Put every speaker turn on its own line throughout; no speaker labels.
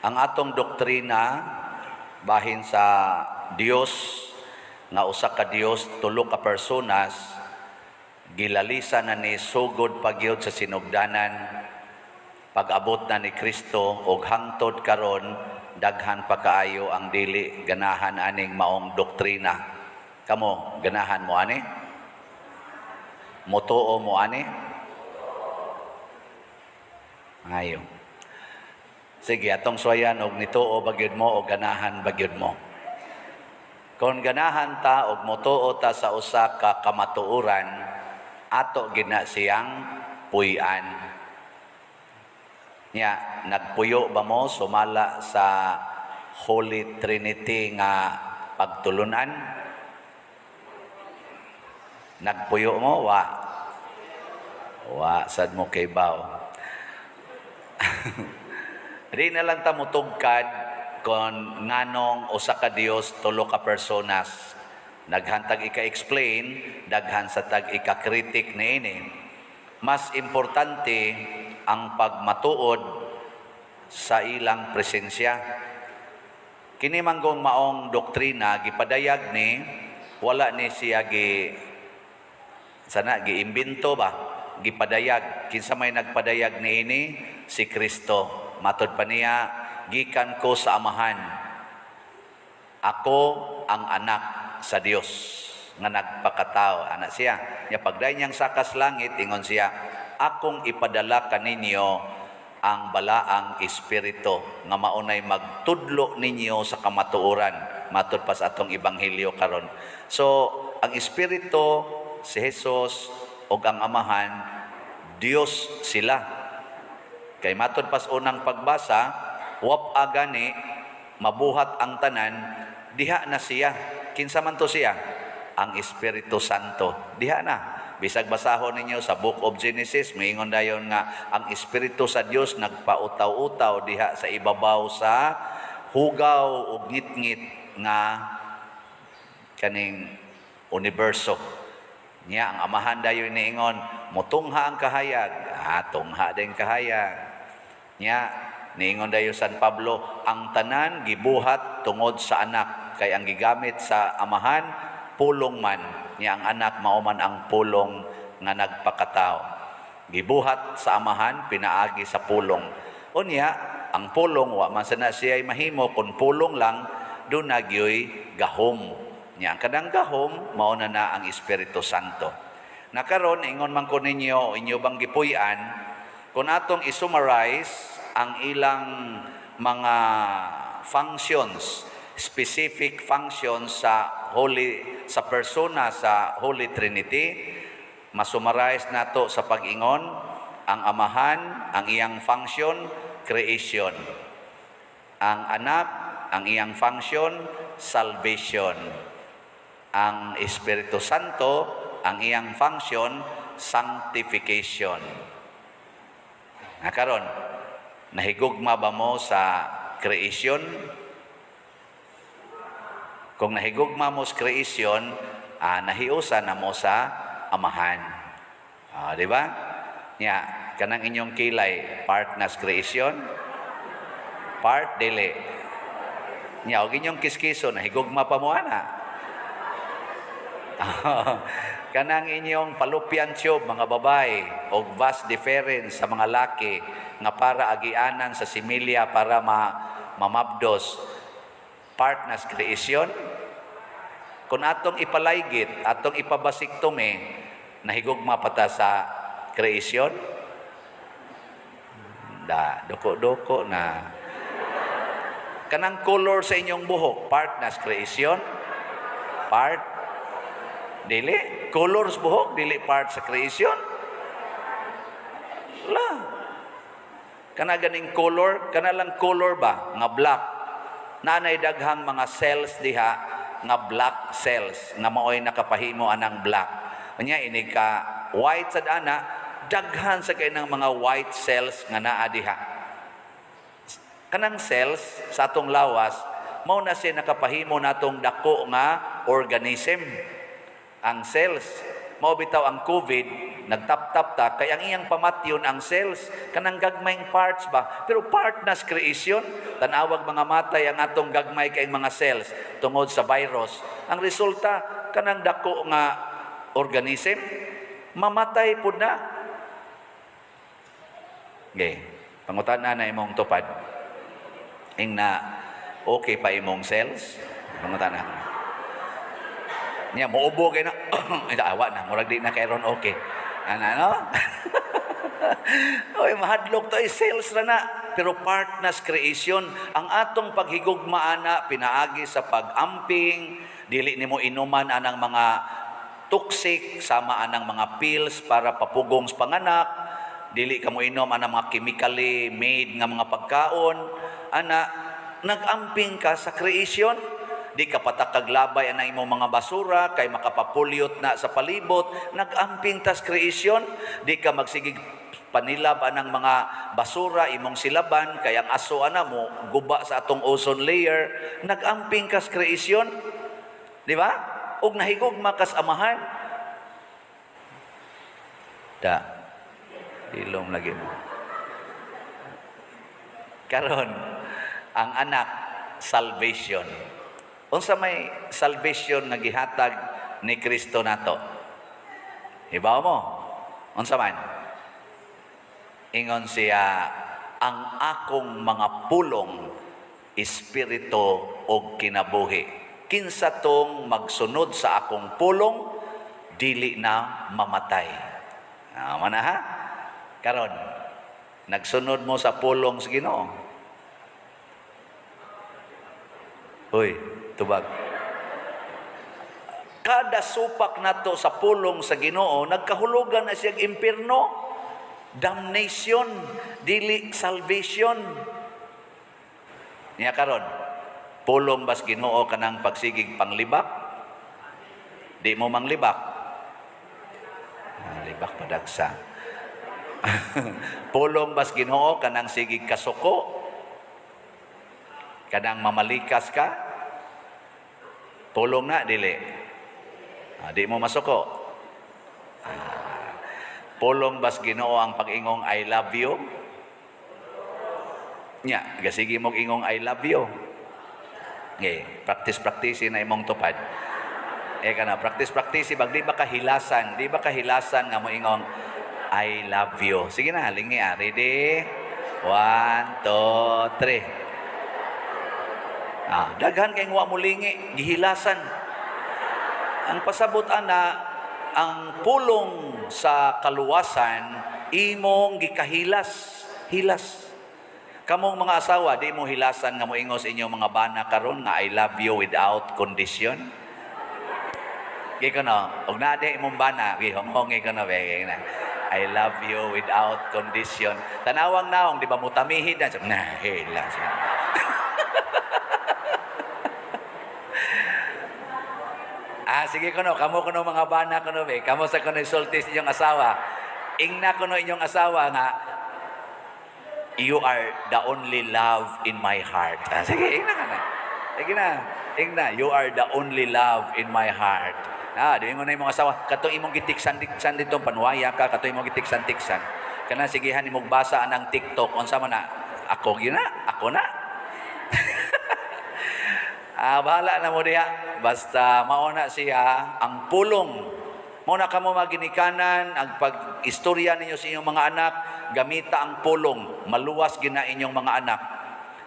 Ang atong doktrina bahin sa Dios nga usa ka Dios, tulo ka personas, gilalisa na ni sugod pa gyud sa sinugdanan, pag-abot na ni Kristo ug hangtod karon, daghan pa kaayo ang dili ganahan aning maong doktrina. Kamo, ganahan mo ani? Motuo mo ani? Ayo. Sige, atong suwayan og nituo ba gyud mo o ganahan ba gyud mo. Kung ganahan ta og motuo ta sa usa ka kamatuoran, ato gyud na siyang puy-an. Nya, nagpuyo ba mo sumala sa Holy Trinity nga pagtulunan? Nagpuyo mo? Wa. Wa, sad mo kay baw. Di na lang ta mutugkad kon nganong usa ka Dios, tulo ka personas. Daghan tag ika-explain, daghan sa tag ika-critic niini. Mas importante ang pagmatuod sa ilang presensya. Kini manggong maong doktrina gipadayag ni, wala ni siya gi sana giimbento ba, gipadayag. Kinsa may nagpadayag niini? Si Kristo. Matod pa niya, "Gikan ko sa Amahan. Ako ang Anak sa Dios nga nagpakatao." Ana siya. Nya pagdayon niyang sakas langit, ingon siya, "Akong ipadala kaninyo ang Balaang Espiritu nga maunay magtudlo ninyo sa kamatuoran," matod pa sa atong ebanghelyo karon. So ang Espiritu, si Jesus ug ang Amahan, Dios sila. Kay matod pas unang pagbasa, wap-a gani mabuhat ang tanan, diha na siya. Kinsa man to siya? Ang Espiritu Santo. Diha na. Bisag basahon ninyo sa Book of Genesis, moingon dayon nga ang Espiritu sa Dios nagpautaw-utaw diha sa ibabaw sa hugaw ug ngitngit nga kaning universo. Nya ang Amahan dayon niingon, "Mutungha ang kahayag." Ah, tungha din kahayag. Nya niingon dayon San Pablo, ang tanan gibuhat tungod sa Anak, kay ang gigamit sa Amahan pulong man. Nya ang Anak mao man ang pulong nga nagpakatao. Gibuhat sa Amahan pinaagi sa pulong. Unya ang pulong, wa man sana siya mahimo kun pulong lang, duna gyoy gahom. Nya ang kanang gahom mao na na ang Espiritu Santo. Nakaron, ingon man ko ninyo, inyo bang gipuy-an kung atong i-summarize ang ilang mga functions, specific functions sa Holy, sa persona sa Holy Trinity? Masummarize nato sa pag-ingon, ang Amahan, ang iyang function, creation. Ang Anak, ang iyang function, salvation. Ang Espiritu Santo, ang iyang function, sanctification. Nakaron, nahigugma ba mo sa creation? Kung nahigugma mo sa creation, nahiusa na mo sa Amahan. Di ba? Nya, kanang inyong kilay, part na sa creation? Part, dili. Nya, og inyong kiskiso, nahigugma pa mo ana? Kanang inyong fallopian tube, mga babae, og vas deferens sa mga laki, nga para agianan sa similya para mamabdos, part na sa creation? Kung atong ipalaygit, atong ipa-vasectomy, nahigugma pa ta sa creation? Da, doko-doko na. Kanang color sa inyong buhok, part na sa creation? Part? Dili. Color sa buhok, dili part sa creation? La. Kana ganing color, kana lang color ba nga black. Naanay daghang mga cells diha nga black cells nga maoy nakapahimo anang black. Unya inig ka white sad ana, daghan sa kay ng mga white cells nga naa diha. Kanang cells sa atong lawas mao na siya nakapahimo natong dako nga organism. Ang cells mao bitaw ang COVID. Nagtap-tap ta kay ang iyang pamatyon ang cells, kanang gagmayng parts ba. Pero part na sa creation, tanawag mga matay ang atong gagmay kay mga cells tungod sa virus. Ang resulta, kanang dako nga organism mamatay pud na. Okay. Pangutan na imong tupad. Ing na okay pa imong cells? Pangutan na. Niya muubo kay na. Ita awa na, murag di na kay ron okay. Ana no? Oy, mahadlok to ay cells ra na. Pero part na sa creation, ang atong paghigugma ana pinaagi sa pag-amping, dili nimo inuman anang mga toxic, sama anang mga pills para papugong sa panganak, dili ka mo inom anang mga chemically made nga mga pagkaon, ana nag-amping ka sa creation. Di ka patakag labay anang imong mga basura kay makapapollute na sa palibot, nag-amping tas creation. Di ka magsigig panilab anang mga basura imong silaban kay ang aso ana mo guba sa atong ozone layer, nag-amping kas creation, di ba? Ug nahigugma kas amahan. Da ilom lagi mo karon. Ang anak, salvation. Unsa may salvation nga gihatag ni Kristo nato? Hibaw mo unsa man? Ingon siya, "Ang akong mga pulong espiritu og kinabuhi. Kinsa tong magsunod sa akong pulong, dili na mamatay." Ah, mana ha? Karon, nagsunod mo sa pulong sa Ginoo? Hoy, tubag. Kada supak nato sa pulong sa Ginoo, nagkahulugan na siyang impierno, damnation, dili salvation. Niya karon, pulong bas Ginoo kanang pagsigig panglibak? Di mo manglibak? Ah, libak padagsa. Pulong bas Ginoo kanang sigig kasuko? Kanang mamalikas ka? Pulong na dili. Ah, di mo masuko. Ah, pulong bas Ginoo ang pag-ingong "I love you"? Nya, gasigi mong ingong "I love you." Okay, practice practice na imong tupad. Eh kana practice practice bag di ba kahilasan, di ba kahilasan nga mo ingong "I love you"? Sige na, lingi ah. Ready? 1, 2, 3. Ah, daghan kay wa mo lingi, gihilasan. Ang pasabot ana, ang pulong sa kaluwasan imong gikahilas, hilas. Kamong mga asawa, di mo hilasan nga moingos inyong mga bana karon nga "I love you without condition"? Gi kono, og naa di imong bana, gi honghongi kono be na. "I love you without condition." Tanawang naong, di ba mutamihid na? Na, hilas. Ah, sige kono, kamo kono mga bana kono be, kamo sa kono isulti sa inyong asawa. Ingna kono inyong asawa nga, "You are the only love in my heart." Ah, sige, ingna ka na. Sige na, ingna, "You are the only love in my heart." Ah, di mo na imong asawa, katong imong gitiksan-tiksan dito, panuwaya ka, katong imong gitiksan-tiksan. Kana sigihan imong basa anang TikTok, unsa man na, ako gyud na, ako na. Ah, bahala na mo diha. Basta mauna siya ang pulong. Mao na kamo maginikanan ang pag-istorya ninyo sa inyong mga anak, gamita ang pulong, maluwas gina inyong mga anak.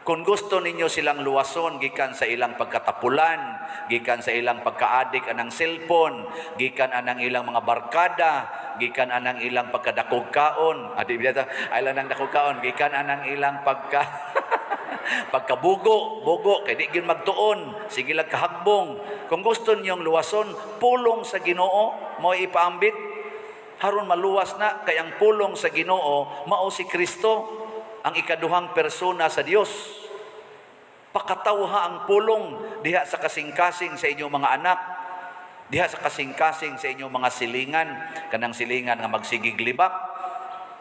Kung gusto ninyo silang luwason gikan sa ilang pagkatapulan, gikan sa ilang pagkaadik anang cellphone, gikan anang ilang mga barkada, gikan anang ilang pagkadakog kaon, adi bita ay lang nang dakog kaon, gikan anang ilang pagkabugo, bugo, kay di gyud magtuon, sige lang kahagbong. Kung gusto ninyong luwason, pulong sa Ginoo mo ipaambit. Haron maluwas na kay ang pulong sa Ginoo mao si Kristo, ang ikaduhang persona sa Dios. Pakatawha ang pulong diha sa kasing-kasing sa inyong mga anak, diha sa kasing-kasing sa inyong mga silingan, kanang silingan nga magsigig libak,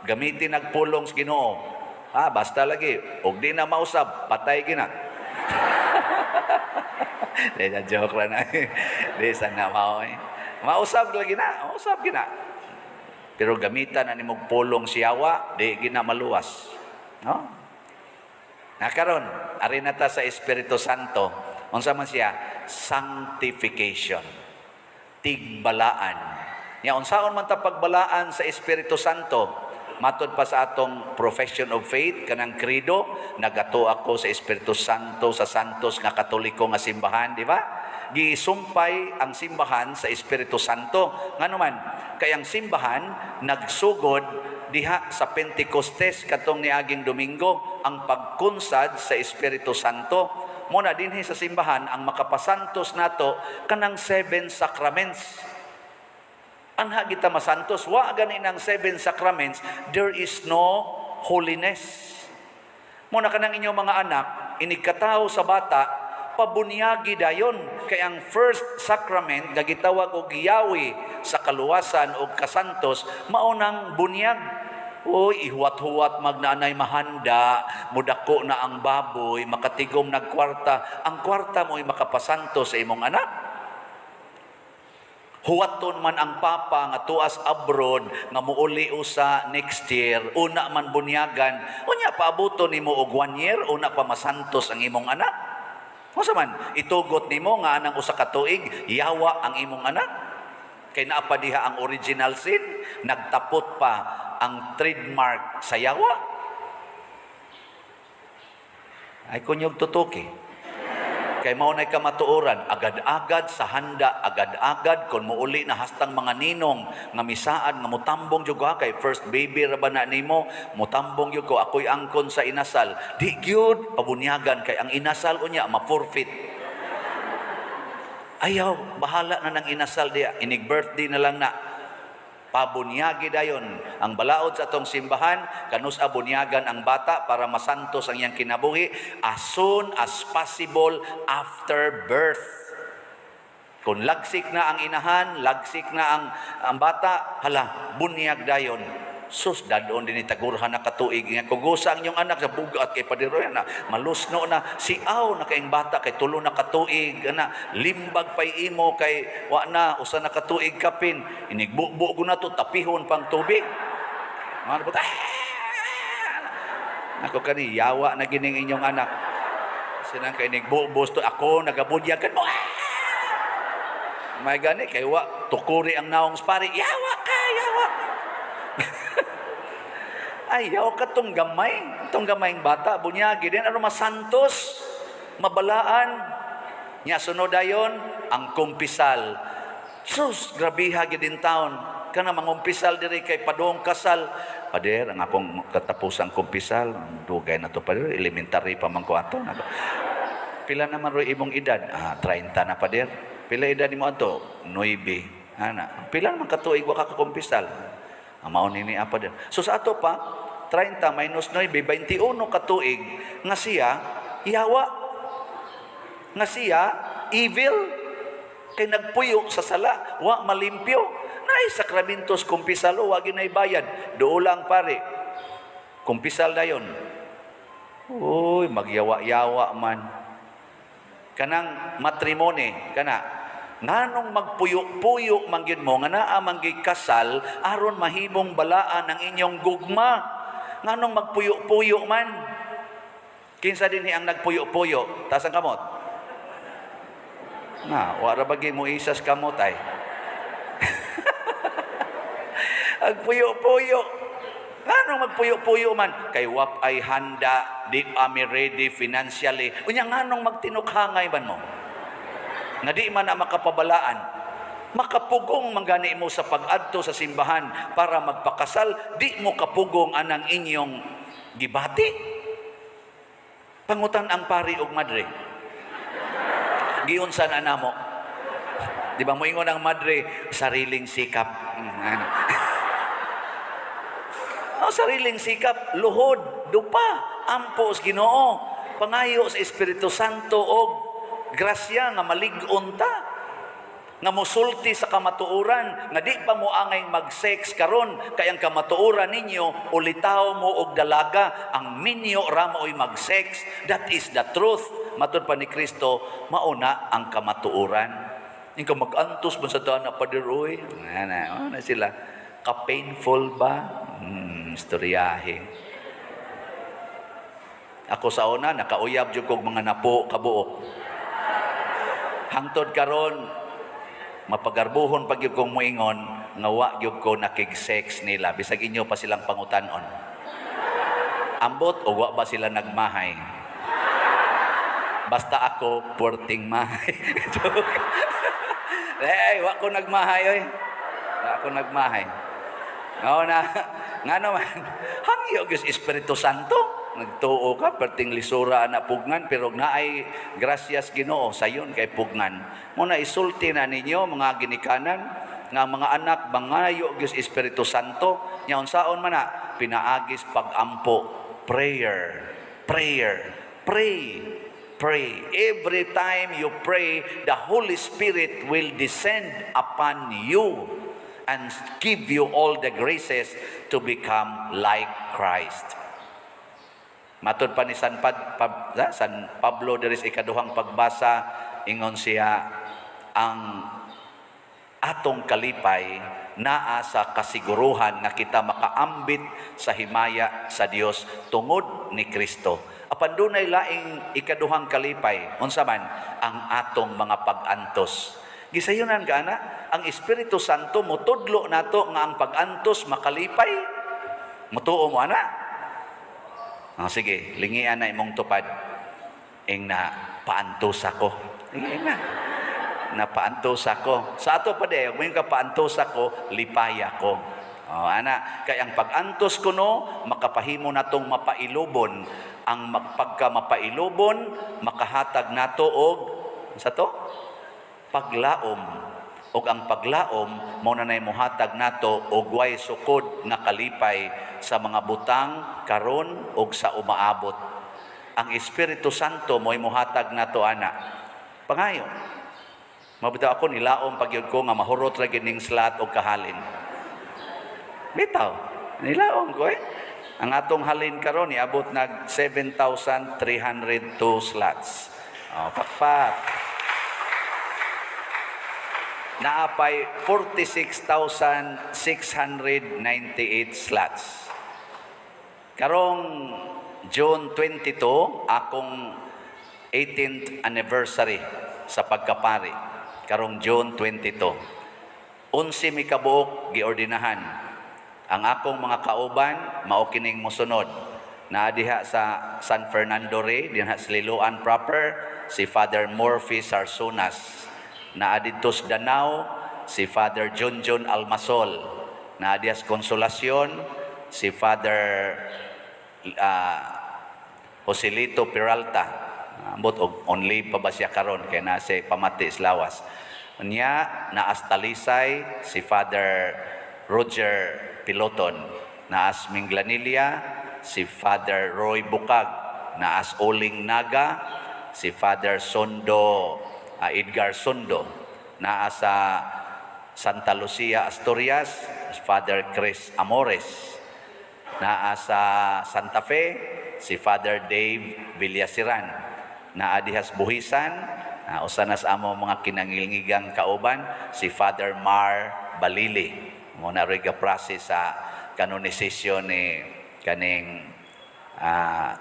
gamitin ang pulong sa Ginoo. Ah, basta lagi, og di na mausab, patay gina. Di na joke ra na. Di sana mao eh. Mausab lagi na, mausab gina. Pero gamitan na nimog pulong siyawa, di gina maluwas. No? Na karon, ari na ta sa Espiritu Santo. Unsa man siya? Sanctification. Tigbalaan. Nya unsaon man ta pagbalaan sa Espiritu Santo? Matod pa sa atong profession of faith, kanang credo, nagato ako sa Espiritu Santo sa Santos nga Katoliko nga simbahan, di ba? Gisumpay ang simbahan sa Espiritu Santo. Ngano man? Kay ang simbahan nagsugod diha sa Pentecostes, katong niaging Domingo, ang pagkunsad sa Espiritu Santo. Mo na dinhi sa simbahan ang makapasantos nato kanang seven sacraments. Anha kita masantos, wa gani ng seven sacraments, there is no holiness. Mo na kanang inyong mga anak, inigkatawo sa bata, pabunyagi dayon kay ang first sacrament nga gitawag og yawi sa kaluwasan og kasantos mao nang bunyag. Uy, ihuwat-huwat magnaanay mahanda, mudako na ang baboy, makatigom nagkwarta, ang kwarta mo'y makapasanto sa imong anak. Huwaton man ang papa nga tuas abroad nga muuli usa next year, una man bunyagan, unya paabuton nimo og one year, una pa masantos ang imong anak. Unsa man, itugot nimo nga anang usa ka tuig, yawa ang imong anak? Kay naa pa diha ang original sin, nagtapot pa ang trademark sa yawa. Ay kunyog tutuki. Kay mao nay kamatuoran, agad-agad sa handa, agad-agad kon muuli na hastang mga ninong nga misaad nga mutambong jud ko ha, kay first baby ra ba na nimo, mutambong jud ko, ako'y angkon sa inasal. Di gyud pabunyagan kay ang inasal unya ma-forfeit. Ayaw, bahala na ng inasal diya, inig birthday na lang na. Pabunyagi dayon ang balaod sa atong simbahan, kanus bunyagan ang bata para masantos ang iyang kinabuhi as soon as possible after birth. Kung lagsik na ang inahan, lagsik na ang bata, hala, bunyag dayon. Sus, dadon din tagurhan na katuig. Nga kugusa ang inyong anak sa bugat kay padiro na malusno na siaw na kaing bata kay 3 na katuig ana, limbag pay imo kay wa na usa na katuig kapin inigbubo ko na to tapihon pang tubig. Mga buta. Ako kani yawa na gining inyong anak. Sinang kay inigbubos to ako nagabunyag kan mo. May gani kay wa tukuri ang naong pari. Yawa ka, yawa ka. Ayaw ka tong gamay, tong gamayng bata, bunyagi din, ano masantos, mabalaan. Nya sunod dayon, ang kumpisal. Sus, grabiha gid in town. Kana mangumpisal diri kay padung kasal. Pader, ang akong katapusang kumpisal, dugay na to pader, elementary pa man ko ato. Pila naman roy imong edad? Ah, 30 na pader. Pila edad nimo ato? 9. Ana. Pila naman katuig wa ka kakumpisal? Ang mao nini apa din. So sa ato pa, 30 minus 9, 21 katuig nga siya yawa. Nga siya evil. Kay nagpuyo sa sala, wa malimpyo. Naay sakramentos kumpisal, wa ginay bayad. Duol lang pare. Kumpisal dayon. Uy, magyawa-yawa man. Kanang matrimony, kana nganong magpuyo-puyo man gyud mo nga naa man gyud kasal aron mahimong balaan ang inyong gugma? Nganong magpuyo-puyo man? Kinsa dinhi ang nagpuyo-puyo? Taas ang kamot. Na, wa ra ba mo isas kamot ay. Agpuyo-puyo. Nganong magpuyo-puyo man? Kay wap ay handa, di ami ready financially. Unya nganong magtinukhangay man mo? Nga di man na makapabalaan, makapugong manggani mo sa pag-adto sa simbahan para magpakasal, di mo kapugong anang inyong gibati. Pangutan ang pari og madre. Giunsa na namo. Di ba moingon ang madre, sariling sikap. Ano? Oh, sariling sikap, luhod, dupa, ampo sa Ginoo, pangayo sa Espiritu Santo og grasya nga malig-on ta, nga mosulti sa kamatuoran, nga di pa mo angay mag-sex karon kay ang kamatuoran ninyo ulitaw mo og dalaga, ang minyo ra maoy mag-sex. That is the truth. Matud pa ni Kristo, mauna ang kamatuoran. Ingka mag-antos man sa dana pader oy. Ana, ana sila. Ka-painful ba? Istoryahe. Ako sa una, nakauyab jud kog mga napo kabuok. Hangtod karon, mapagarbuhon pag gyud kong muingon nga wa gyud ko nakig-sex nila, bisag inyo pa silang pangutan-on. Ambot o wa ba sila nagmahay. Basta ako, puwerteng mahay. Joke. Eh, wa ko nagmahay, oy. Wa ko nagmahay. Oo na, nga naman, hangyo gyud Espiritu Santo. Nagtuo ka, perting lisura na pugnan, pero naay grasyas Ginoo, sayon kay pugnan. Muna isulti na ninyo, mga ginikanan, nga mga anak, mangayo gyud Espiritu Santo, nya unsaon man na, pinaagis pag-ampo, prayer, prayer, pray, pray. Every time you pray, the Holy Spirit will descend upon you and give you all the graces to become like Christ. Matod pa ni San Pablo diri sa ikaduhang pagbasa, ingon siya, ang atong kalipay naa sa kasiguruhan nga kita makaambit sa himaya sa Dios tungod ni Kristo. Apan dunay laing ikaduhang kalipay, unsa man ang atong mga pag-antos. Gisayunan ka ana, ang Espiritu Santo motudlo nato nga ang pag-antos makalipay. Mutuo mo ana? Ah, sige, lingian na imong tupad. Ing na paantos ako. Sige, ing na. Napaantos ako. Sa ato pa di, kung ka paantos ako, lipaya ko. Oh, ana, kay ang pag-antos ko no, makapahimo natong mapailubon. Ang pagka mapailubon, makahatag nato og sa to paglaom. Og ang paglaom mao na nay mohatag nato og way sukod nga kalipay sa mga butang karon og sa umaabot. Ang Espiritu Santo mo'y mohatag nato ana. Pangayo. Mabitaw ako, nilaom pagyud ko nga mahurot ra gyud ning slot og kahalin. Bitaw, nilaom ko eh. Ang atong halin karon niabot nag 7,302 slots. Oh, pakpak. Naapay 46,698 slots. Karong June 22, akong 18th anniversary sa pagkapari. Karong June 22. 11 mi kabuok giordinahan. Ang akong mga kauban mao kining mosunod. Naa diha sa San Fernando Rey, dinha sa Liloan proper, si Father Murphy Sarsunas. Naa didto sa Danao, si Father John John Almasol. Naa diha sa Consolacion, si Father Joselito Peralta. Ambot og on leave pa ba siya karon kay naa siya pamati sa lawas. Unya naas Talisay si Father Roger Piloton. Naas Minglanilla si Father Roy Bukag. Naas Oling Naga si Father Sondo, Edgar Sondo. Naa sa Santa Lucia, Asturias, Father Chris Amores. Naa sa Santa Fe si Father Dave Villasiran. Naa dihas Buhisan, usa na sa amo mga kinangilngigang kauban, si Father Mar Balili. Mo na rin process sa canonization ni kaning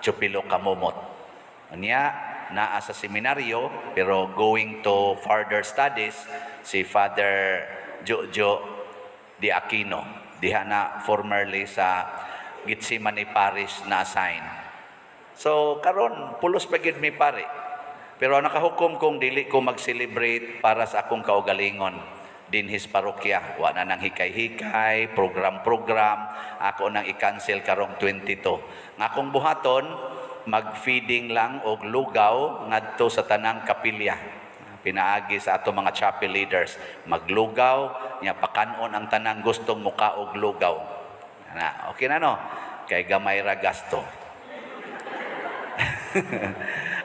Chupilo Kamumot. Unya, naa sa seminaryo pero going to further studies si Father Jojo Di Aquino. Diha na formerly sa Gethsemane Parish na assign. So karon pulos pa gyud mi pare. Pero nakahukom kong dili ko mag-celebrate para sa akong kaugalingon dinhis parokya. Wa na nang hikay-hikay, program-program, ako nang i-cancel karong 22. Nga akong buhaton, mag-feeding lang og lugaw ngadto sa tanang kapilya. Pinaagi sa ato mga chapel leaders, maglugaw, nya pakanon ang tanang gustong muka og lugaw. Na, okay na no? Kay gamay ra gasto.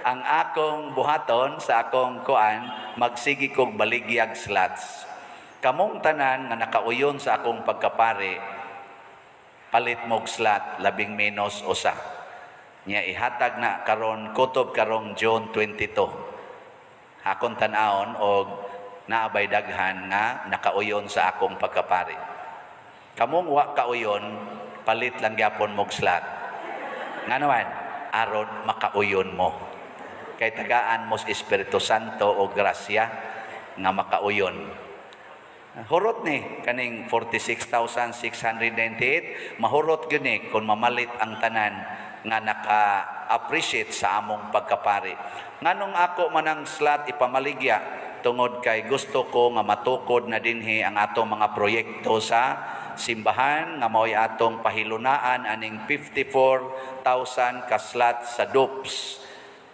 Ang akong buhaton sa akong kuan, magsigi kog baligyag slots. Kamong tanan nga nakauyon sa akong pagkapari, palit mog slot labing menos usa. Nya ihatag na karon kutob karong June 22. Akong tan-awon og naabay daghan nga nakauyon sa akong pagkapari. Kamong wa kauyon, palit lang gyapon mog slot. Nga naman, aron makauyon mo. Kay tagaan mo sa Espiritu Santo o grasya nga makauyon. Hurot ni kaning 46,698, mahurot gyud ni kung mamalit ang tanan nga naka-appreciate sa among pagkapari. Nganong ako manang slot ipamaligya? Tungod kay gusto ko nga matukod na dinhi ang atong mga proyekto sa simbahan nga mao'y atong pahilunaan aning 54,000 ka slot sa DUPS.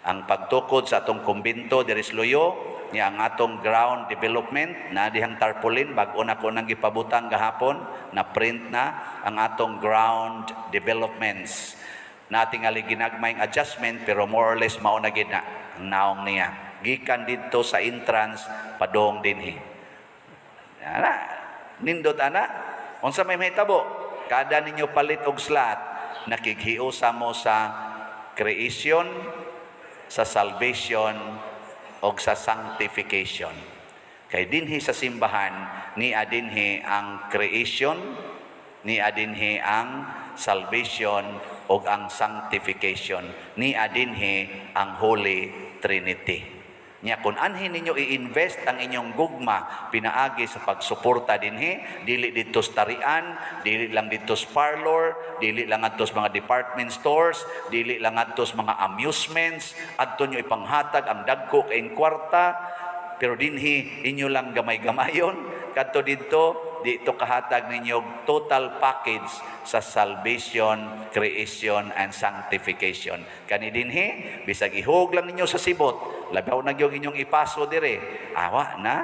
Ang pagtukod sa atong kumbento diri sa Luyo, niya ang atong ground development na dihang tarpaulin, bag-o na ko nang gipabutang gahapon, na print na ang atong ground developments. Natingali ginagmayng adjustment, pero more or less mao na gid na ang naong niya gikan didto sa entrance padong dinhi. Ana, nindot ana. Unsa may mahitabo kada ninyo palit og slot, nakighiusa mo sa creation, sa salvation og sa sanctification. Kay dinhi sa simbahan, nia dinhi ang creation, nia dinhi ang salvation ug ang sanctification, nia dinhi ang Holy Trinity. Nya kung anhin ninyo i-invest ang inyong gugma pinaagi sa pagsuporta dinhi, dili didto sa tarian, dili lang didto sa parlor, dili lang adto sa mga department stores, dili lang adto sa mga amusements, adto nyo ipanghatag ang dagko kayong kwarta, pero dinhi inyo lang gamay-gamayon. Kadto didto, dito kahatag ninyo total package sa salvation, creation, and sanctification. Kani dinhi, bisag ihog lang ninyo sa sibot, labaw na gyud inyong ipaso dire. Awa na,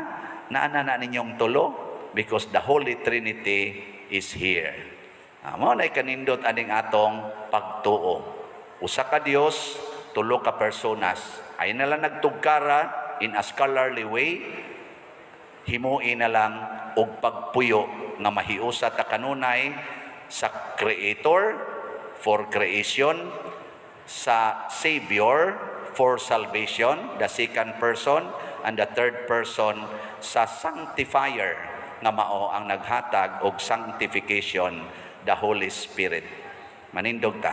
naana na ninyong tulo because the Holy Trinity is here. Mao na kanindot aning atong pagtuo. Usa ka Dios, tulo ka personas. Ay na lang nagtugkara in a scholarly way, himuin na lang og pagpuyo nga mahiusa ta kanunay sa Creator for creation, sa Savior for salvation, the second person, and the third person sa Sanctifier nga mao ang naghatag og sanctification, the Holy Spirit. Manindog ta.